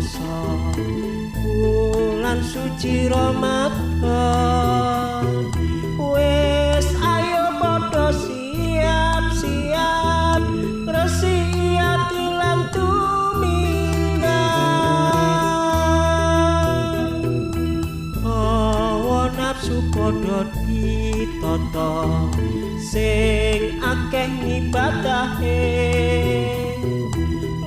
Kuwasa wulan suci Ramadan. Wis ayo padha siap-siap resiki ati lan tumindak. Hawa nafsu padha ditata sing akeh ngibadahe,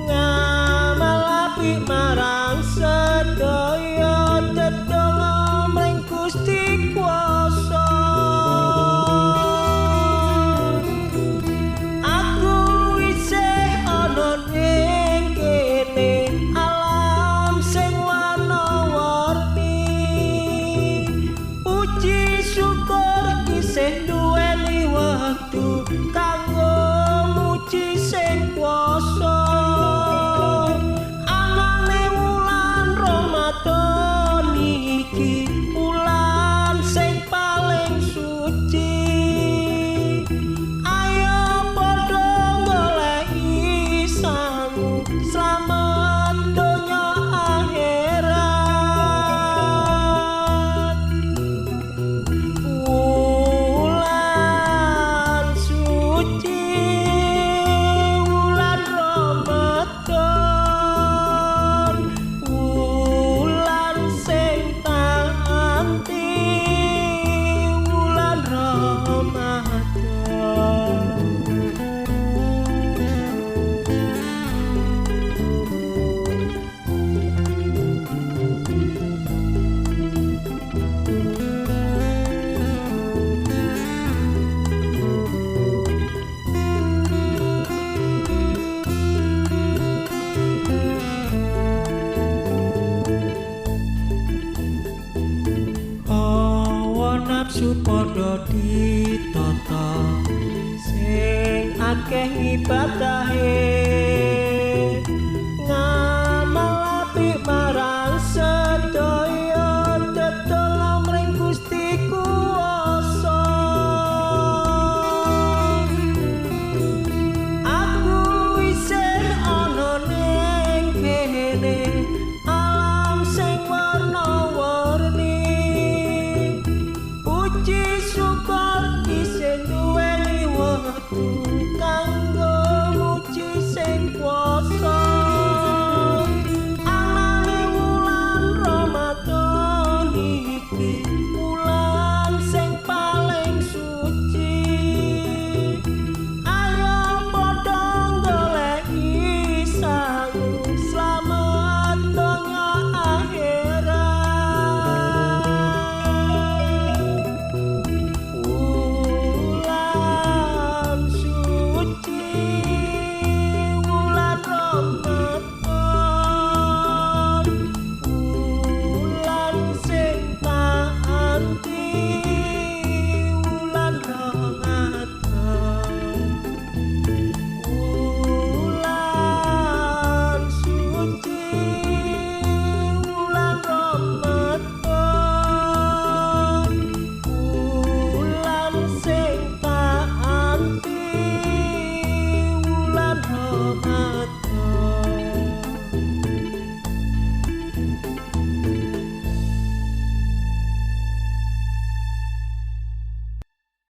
ngamal apik marang sedaya, tetungga mring Gusti Kuwasa. Aku isih ana ning kene, alam sing warna-warni, puji syukur isih duweni wektu kanggo muji sing kuwasa. Anane wulan Ramadan iki wulan sing paling suci, ayo padha goleki sangu slamet donya akhirat. Wulan suci, wulan Ramadan, wulan sing tanti, wulan Ramadan. Hawa nafsu padha ditata sing akeh ibadahe.